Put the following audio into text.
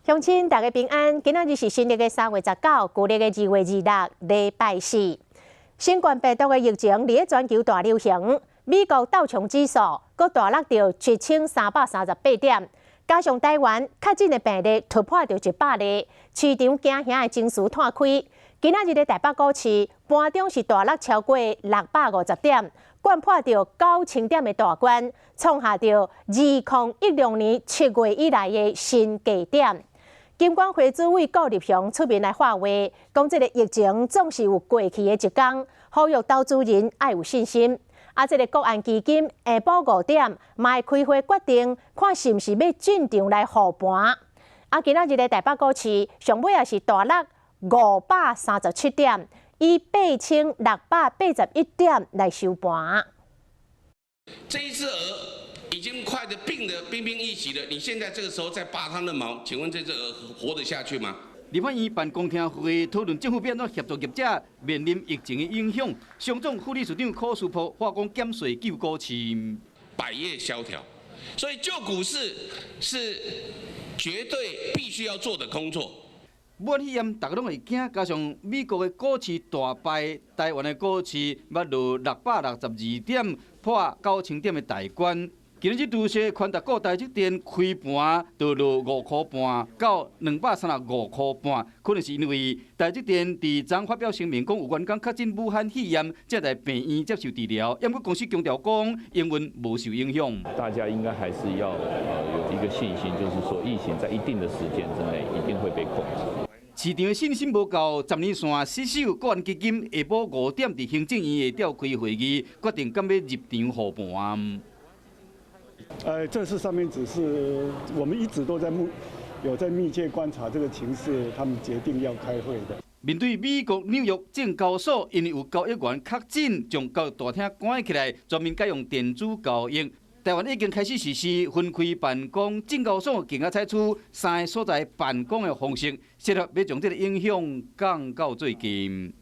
鄉親大家平安，今仔日是新曆的3月19，舊曆的2月26，禮拜四。新冠病毒的疫情佇咧全球大流行，美國道瓊指數閣大落著7338點，加上台灣確診的病例突破著100例，市場驚嚇的情緒湠開。今仔日的台北股市盤中是大落超過650點，摜破著9000點的大關，創下著2016年7月以來的新低點。金管會主委顧立雄出面來喊話，講這个疫情總是有過去的一天，呼籲投資人愛有信心。啊，這个國安基金下晡5點嘛會開會決定，看是毋是欲進場來護盤。啊，今仔日的台北股市上尾也是大落537點，以8681點來收盤。這一隻鵝已經快得病得奄奄一息了，你現在這個時候再拔它的毛，請問這隻鵝活得下去嗎？立法院辦公聽會討論政府欲按怎協助業者面臨疫情的影響，商總副理事長柯書波話講減稅救股市，百業蕭條，所以救股市是絕對必須要做的工作。武漢肺炎，大家攏會驚，加上美國的股市大敗，台灣的股市捌落662點，破9000點的大關。今日拄勢寬達股台積電開盤就落5塊半到235塊半，可能是因為台積電佇昨發表聲明講有員工確診武漢肺炎，正在病院接受治療。毋過公司強調講營運無受影響。大家應該還是要有一個信心，就是說疫情在一定的時間之內一定會被控制。市場的信心無夠，十年線死守國安基金下晡5點佇行政院會召開會議，決定敢欲入場護盤。這次上面只是我們一直都在有在密切觀察這個情勢，他們決定要開會的。面對美國紐約證交所，因為有交易員確診，將交易大廳關起來，全面改用電子交易。台灣已經開始實施分開辦公，證交所更加採取三个所在辦公的方式，設法欲將這个影響降到最低。